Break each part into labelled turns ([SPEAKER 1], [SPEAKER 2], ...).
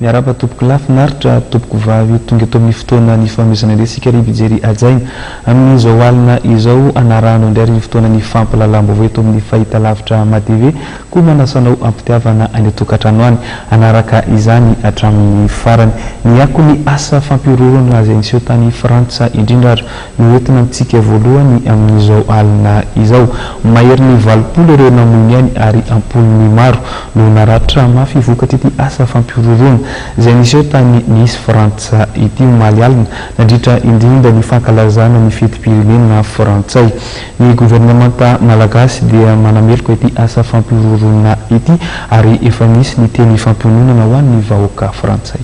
[SPEAKER 1] Miarahaba tompoko lahy finaritra tompoko vavy tonga eto amin'ny fotoana ny fanomezana indray isika ry mpijery hajaina amin'izao alina izao anarahanao indray ary ny fotoana ny fampahalalam-baovao eto amin'ny fahitalavitra MATV koa manasa anao am-pitiavana any an-tokantrano any hanaraka izany hatramin'ny farany. Ny akon'ny asa fampihorohoroana izay niseho tany Frantsa indrindra ary no entina amintsika voalohany amin'izao alina izao. Maherin'ny 80 ireo namoy ny ainy ary am-polony maro no naratra mafy vokatr'ity asa fampihorohoroana izay niseho tany Nice Frantsa ity omaly alina nandritra indrindra ny fankalazana ny fetim-pirenena frantsay. Ny governemanta malagasy dia manameloka ity asa fampihorohoroana ity ary efa nisy ny teny fampiononana ho an'ny vahoaka frantsay.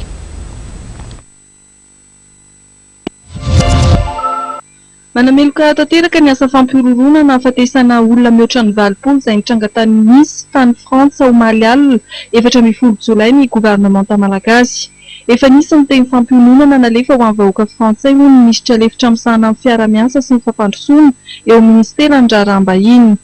[SPEAKER 2] Manameloka tanteraka ny asa fampihorohoroana nahafatesana olona mihoatra ny 80 izay nitranga tany Nice, tany Frantsa omaly alina 14 jolay ny governemanta malagasy. Efa nisy ny teny fampiononana nalefa ho an'ny vahoaka frantsay hoy ny minisitra lefitra misahana ny fiarahamiasa sy ny fampandrosoana eo amin'ny minisiteran'ny raharaham-bahiny.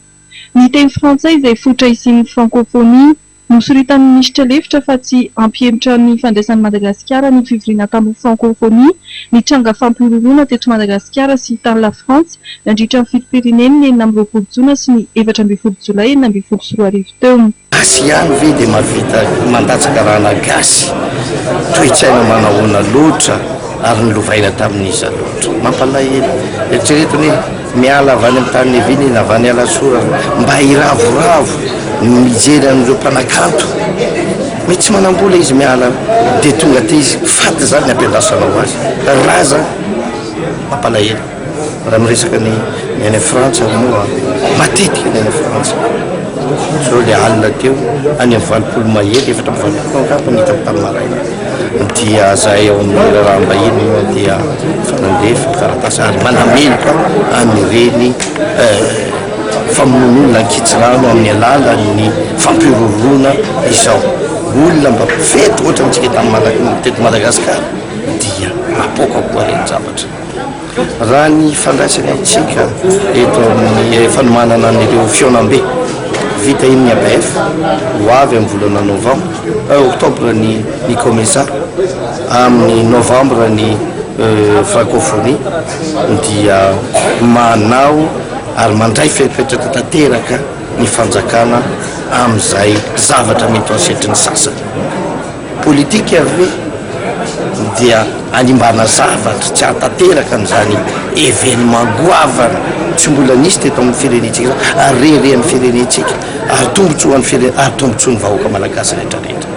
[SPEAKER 2] Ny teny frantsay izay fototra hisian'ny frankofonia. Nosoritan'ny minisitra lefitra fa tsy hampihemotra ny fandraisan'i Madagasikara ny fivoriana tamin'ny frankofonia ny tranga fampihorohoroana teto Madagasikara sy tany Lafrantsa nandritra ny fetim-pirenena ny 26 jona sy ny 14 jolay 2016 teo.
[SPEAKER 3] Gasy ihany ve dia mahavita mandatsaka rana gasy? Toe-tsaina manahoana loatra ary nolovaina tamin'iza loatra? Mampalahelo. Eritrereto anie, miala avy any amin'ny tany niaviana izy na avy any Alasora mba hiravoravo mijery an'ireo mpanakanto. Mety tsy manam-bola izy miala dia tonga aty izy, faty izany ny ampiandrasanao azy. Raza mampalahelo. Raha miresaka ny ny any Frantsa moa matetika ny any Frantsa zao le alina teo any amin'ny 80 mahery 84 angamba ny hitako tamin'ny maraina dia zahay ao amin'ny raharaham-bahiny moa dia efa nandefa taratasy ary manameloka an'ireny famonoan'olona ankitsirano amin'ny alalan'ny fampihorohoroana izao olona mba fety ohatra antsika tamin'ny teto Madagasikara dia napoaka koa ireny zavatra. Raha ny fandraisany antsika eto amin'ny fanomanana an'ireo fihaonambe vita iny ny ABF, ho avy amin'ny volana novembre, octobre ny ny Comesa, amin'ny novembre ny Francophonie dia manao ary mandray fepetra tanteraka ny fanjakana amin'izay zavatra mety ho asetrin'ny sasany. Politika ve dia animbana zavatra tsy hahatanteraka an'izany événement goavana tsy mbola nisy teto amin'ny firenentsika izany ary reharehan'ny firenentsika ary tombotsoan'ny firenena ary tombotsoan'ny vahoaka malagasy rehetra rehetra.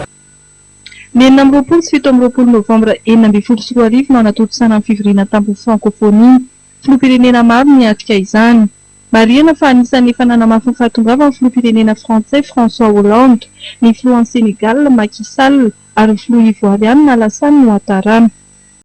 [SPEAKER 2] Ny 26 sy 27 novambra 2016 no hanatontosana ny fivoriana an-tampon'ny Frankofonia. Filoham-pirenena maro no hiatrika izany. Marihana fa anisan'ny efa nanamafy ny fahatongavan'ny filoham-pirenena frantsay François Hollande, ny filohan'i Sénégal Macky Sall ary ny filoha ivoarianina Alassane Ouattara.